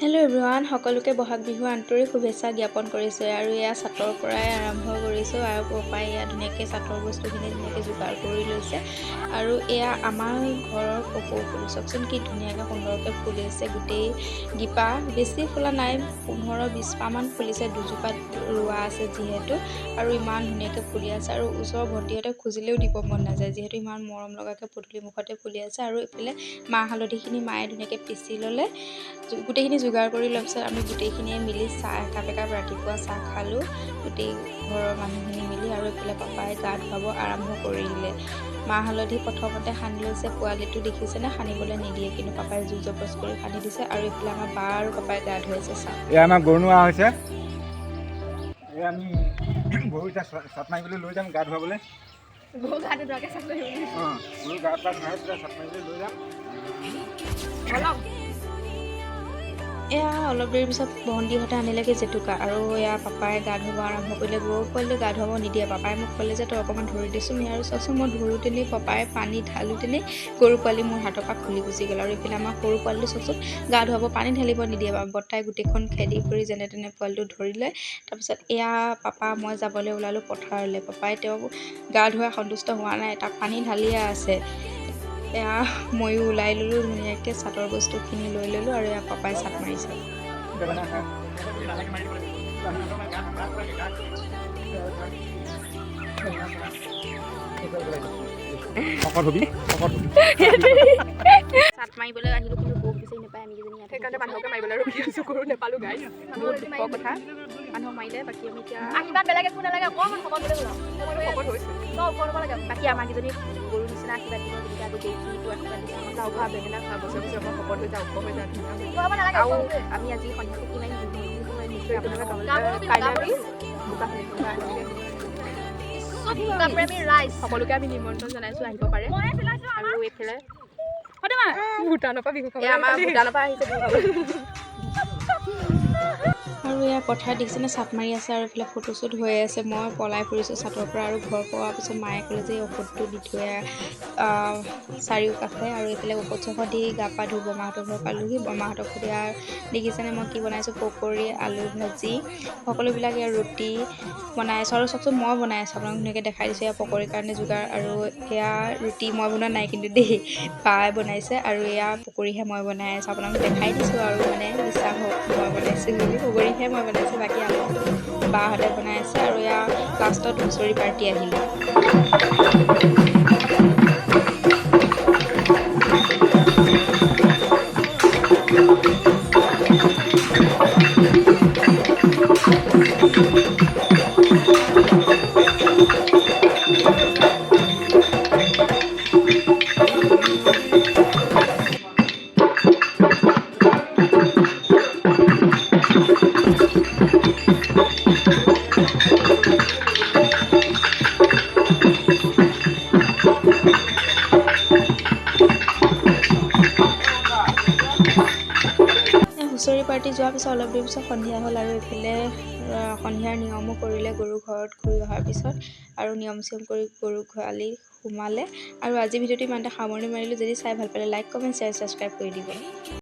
Hello' everyone, সকলোকে বহাগ বিহুৰ আন্তৰিক শুভেচ্ছা জ্ঞাপন কৰিছোঁ। আৰু এয়া চাটৰ পৰাই আৰম্ভ কৰিছোঁ আৰু পাপাই এয়া ধুনীয়াকৈ চাটৰ বস্তুখিনি ধুনীয়াকৈ যোগাৰ কৰি লৈছে। আৰু এয়া আমাৰ ঘৰৰ কপৌ ফুল, চাওকচোন কি ধুনীয়াকৈ সুন্দৰকৈ ফুলিছে। গোটেই গিপা বেছি ফুলা নাই, 15-20 পাহমান ফুলিছে। দুজোপাত ৰোৱা আছে যিহেতু আৰু ইমান ধুনীয়াকৈ ফুলি আছে। আৰু ওচৰৰ ভণ্টিহঁতে খুজিলেও দিব মন নাযায়, যিহেতু ইমান মৰম লগাকৈ পদূলি মুখতে ফুলি আছে। আৰু এইফালে মাহ হালধিখিনি মায়ে ধুনীয়াকৈ পিচি ল'লে। গোটেইখিনি যোগাৰ কৰি লোৱাৰ পিছত আমি গোটেইখিনিয়ে মিলি চাহ একাপ একাপ ৰাতিপুৱা চাহ খালোঁ, গোটেই ঘৰৰ মানুহখিনি মিলি। আৰু এইফালে পাপাই গা ধুৱাব আৰম্ভ কৰি দিলে। মাহ হালধি প্ৰথমতে সানি লৈছে। পোৱালিটো দেখিছেনে, সানিবলৈ নিদিয়ে, কিন্তু পাপাই জোৰ জবৰদস্ত কৰি সানি দিছে। আৰু এইফালে আমাৰ বা আৰু পাপাই গা ধুৱাইছে, চাওক। এয়া আমাৰ গৰু নোৱা হৈছে। এয়া আমি গৰু এতিয়া চাট মাৰিবলৈ লৈ যাম গা ধুৱাবলৈ। গৰু গা নোধোৱাকৈ চাট মাৰিব? অঁ, গৰু গা পা ধুৱাই পেলাই চাট মাৰিবলৈ লৈ যাম। ব'লক। এয়া অলপ দেৰিৰ পিছত ভণ্টিহঁতে আনিলেগৈ জেতুকা আৰু এয়া পাপাই গা ধুব আৰম্ভ কৰিলে। গৰু পোৱালিটো গা ধুৱাব নিদিয়ে। পাপাই মোক ক'লে যে তই অকণমান ধৰি দেচোন। আৰু চাওকচোন, মই ধৰোঁতেনেই, পাপাই পানী ঢালোঁতেনেই গৰু পোৱালি মোৰ হাতৰ পৰা খুলি গুচি গ'ল। আৰু এইফালে আমাৰ সৰু পোৱালিটো চাওকচোন, গা ধুৱাব পানী ঢালিব নিদিয়ে। বৰ্তাই গোটেইখন খেদি কৰি যেনে তেনে পোৱালিটো ধৰি লয়। তাৰপিছত এয়া পাপা মই যাবলৈ ওলালোঁ পথাৰলৈ। পাপাই তেওঁ গা ধুৱাই সন্তুষ্ট হোৱা নাই, তাক পানী ঢালিয়ে আছে। এয়া ময়ো ওলাই ল'লোঁ, ধুনীয়াকৈ চাটৰ বস্তুখিনি লৈ ল'লোঁ আৰু এয়া পাপাই চাট মাৰিছে। বেঙেনা খা। শকত হবি, শকত হবি। চাট মাৰিবলৈ আহিলোঁ, কিন্তু গৰু বিচাৰি নাপায় আমি কেইজনী ইয়াত। সেইকাৰণে মানুহকে মাৰিবলৈ ৰখি আছোঁ, গৰু নেপালোঁ গাইজ। বহুত দুখৰ কথা, মানুহক মাৰিলে। বাকী আমি এতিয়া আশীৰ্বাদ বেলেগ একো নালাগে, অকণমান শকত হ'লে হ'ল। শকত হৈছোঁ। আৰু ওপৰত হ'ব লাগে। বাকী আমাৰ কেইজনী গৰু নিচিনা আশীৰ্বাদ দিব, যেনেকৈ আগত গৰুখিনিকো আশীৰ্বাদ দিছে আমাক। লাও খা, বেঙেনা খা, বছৰে বছৰে অকণ শকত হৈ যা, ওখ হৈ যা, ধুনীয়া হৈ যা। হ'ব নালাগে। আৰু আমি আজি সন্ধিয়া কি মাৰিম? বিহু, বিহু মাৰিম নিশ্চয়। আপোনালোকে গাবলৈ গাভৰু বিহু, কাইলৈ গাভৰু আমি বোকা খেলিম। প্ৰেমী ৰাইজ সকলোকে আমি নিমন্ত্ৰণ জনাইছোঁ, আহিব পাৰে। আৰু এইফালে ভূটানৰ পৰা বিহু খাবলৈ, আমাৰ ভূটানৰ পৰা আহিছে বিহু খাবলৈ। আৰু এয়া পথাৰত দেখিছেনে, চাট মাৰি আছে আৰু এইফালে ফটোশ্বুট হৈ আছে। মই পলাই ফুৰিছোঁ চাটৰ পৰা। আৰু ঘৰ পোৱাৰ পিছত মায়ে ক'লে যে এই ঔষধটো দি থৈ আহ চাৰিওকাষে। আৰু এইফালে ঔষধ চৌষধ দি গা পা ধুই বৰমাহঁতৰ ঘৰ পালোহি। বৰমাহঁতৰ ঘৰত এয়া দেখিছেনে মই কি বনাইছোঁ? পকৰি, আলু ভাজি, সকলোবিলাক। এয়া ৰুটি বনাই আছোঁ আৰু চাওকচোন, মই বনাই আছোঁ, আপোনাক ধুনীয়াকৈ দেখাই দিছোঁ। এয়া পকৰীৰ কাৰণে যোগাৰ আৰু এয়া ৰুটি মই বনোৱা নাই কিন্তু দেই, বায়ে বনাইছে। আৰু এয়া পকৰীহে মই বনাই আছোঁ, আপোনাক দেখাই দিছোঁ। আৰু মানে বিশ্বাস হওক মই বনাইছোঁ বুলি, পকৰীহে মই বনাইছোঁ, বাকী আকৌ বাহঁতে বনাই আছে। আৰু এয়া লাষ্টত হুঁচৰি পাৰ্টি আহিলে। হুঁচৰি পাৰ্টি যোৱাৰ পিছত অলপ দেৰি পিছত সন্ধিয়া হ'ল। আৰু এইফালে সন্ধিয়াৰ নিয়মো কৰিলে গৰু ঘৰত ঘূৰি অহাৰ পিছত আৰু নিয়ম চিয়ম কৰি গৰু গোহালি সোমালে। আৰু আজি ভিডিঅ'টো ইমানতে সামৰণি মাৰিলোঁ। যদি চাই ভাল পালে লাইক, কমেণ্ট, শ্বেয়াৰ, ছাবস্ক্ৰাইব কৰি দিব।